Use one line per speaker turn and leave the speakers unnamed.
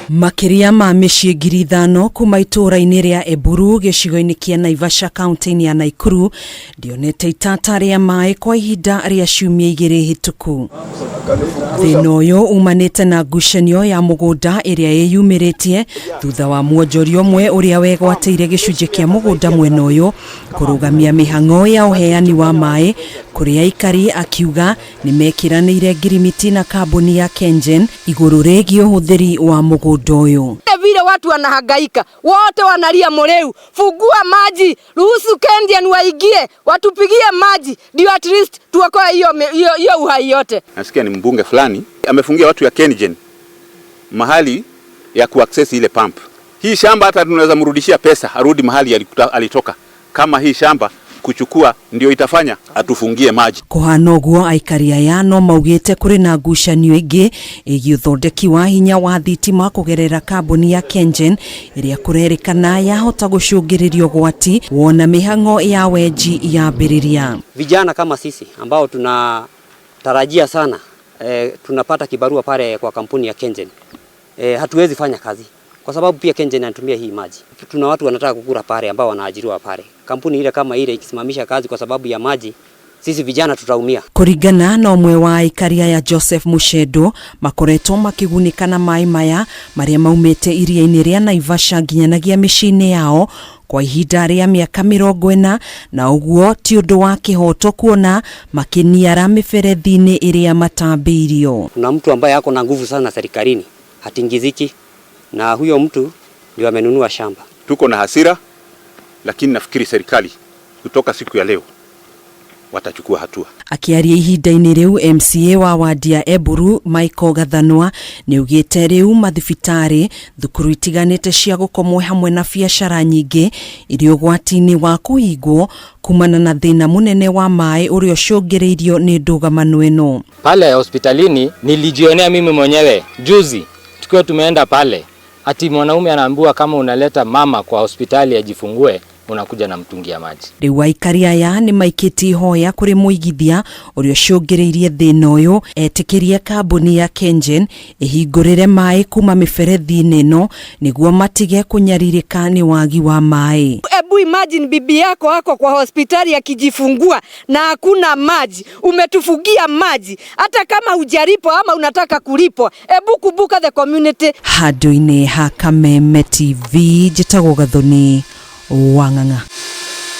Makĩria ma mĩciĩ 5,000 kuma itũũra-inĩ rĩa Eburu gĩcigo-inĩ kĩa Naivasha kaunti-inĩ ya Naikuru ndĩonete itata rĩa maĩ kwa ihinda rĩa ciumia 2 hĩtũku. Thĩna ũyũ umanĩte na ngucanio ya mũgũnda ĩrĩa ĩyumĩrĩtie thutha wa mwonjoria ũmwe ũrĩa wegwatĩire gĩcunjĩ kĩa mũgũnda mwena ũyũ kũrũgamia mĩhang'o ya ũheani wa maĩ kũrĩ aikari, akiuga nĩ mekĩranĩire ngirimiti na kambuni ya KenGen igũrũ rĩgiĩ ũhũthĩri wa mũgũnda ũyũ.
Vile watu wanahangaika wote wanalia, Mureu, fungua maji, ruhusu KenGen waingie watupigie maji ndio at least tuokoe hiyo hiyo hiyo uhai yote.
Nasikia ni mbunge fulani amefungia watu ya KenGen mahali ya kuaccess ile pump. Hii shamba hata tunaweza mrudishia pesa arudi mahali alitoka. Kama hii shamba kuchukua ndio itafanya atufungie maji.
Kũhana ũguo, aikari aya no maugĩte kũrĩ na ngucanio ĩngĩ ĩgiĩ ũthondeki wa hinya wa thitima kũgerera kambuni ya KenGen ĩrĩa kũrerĩkana yahota gũcũngĩrĩria ũgwati wona mĩhang'o ya wenji yambĩrĩria.
Vijana kama sisi ambao tunatarajia sana tunapata kibarua pale kwa kampuni ya KenGen, hatuwezi fanya kazi kwa sababu pia KenGen anatumia hii maji. Tuna watu wanataka kukura pale ambao wanaajiriwa pale. Kampuni ile kama ile ikisimamisha kazi kwa sababu ya maji, sisi vijana tutaumia.
Kũringana na ũmwe wa aikari aya Joseph Mushendo, makoretwo makĩgunĩka na maĩ maya marĩa maumĩte iria-inĩ rĩa Naivasha nginyanagia mĩciĩ-inĩ yao kwa ihinda rĩa mĩaka 40, na ũguo ti ũndũ wa kĩhoto kuona makĩniara mĩberethi-inĩ ĩrĩa matambĩirio.
Kuna mtu ambaye ako na nguvu sana serikalini, hatingiziki, na huyo mtu ndio amenunua shamba.
Tuko na hasira, lakini nafikiri serikali kutoka siku ya leo watachukua hatua.
Akĩaria ihinda-inĩ rĩu, MCA wa wadi ya Eburu Michael Gathanwa nĩ augĩte rĩu mathibitarĩ, thukuru itiganĩte cia gũkomwo hamwe na biacara nyingĩ irĩ ũgwati-inĩ wa kũhingwo kumana na thĩna mũnene wa maĩ ũrĩa ũcũngĩrĩirio nĩ ndũgamano ĩno.
Pale hospitalini nilijionea mimi mwenyewe juzi tukiwa tumeenda pale, ati mwanaume anaambiwa kama unaleta mama kwa hospitali ajifungue, unakuja na mtungi ya maji.
Rĩu aikari aya nĩ maikĩtie ihoya kũrĩ mũigithia ũrĩa ũcũngĩrĩirie thĩna ũyũ etĩkĩrie kambuni ya KenGen ĩhingũrĩre maĩ kuma mĩberethi-inĩ ĩno nĩguo matige kũnyarirĩka nĩ wagi wa maĩ.
Ebu imagine bibi yako ako kwa hospitali akijifungua na hakuna maji, umetufungia maji, hata kama hujalipwa ama unataka kulipwa, ebu kumbuka the community.
Handũ-inĩ ha Kameme TV, njĩtagwo Gathoni Wang'ang'a.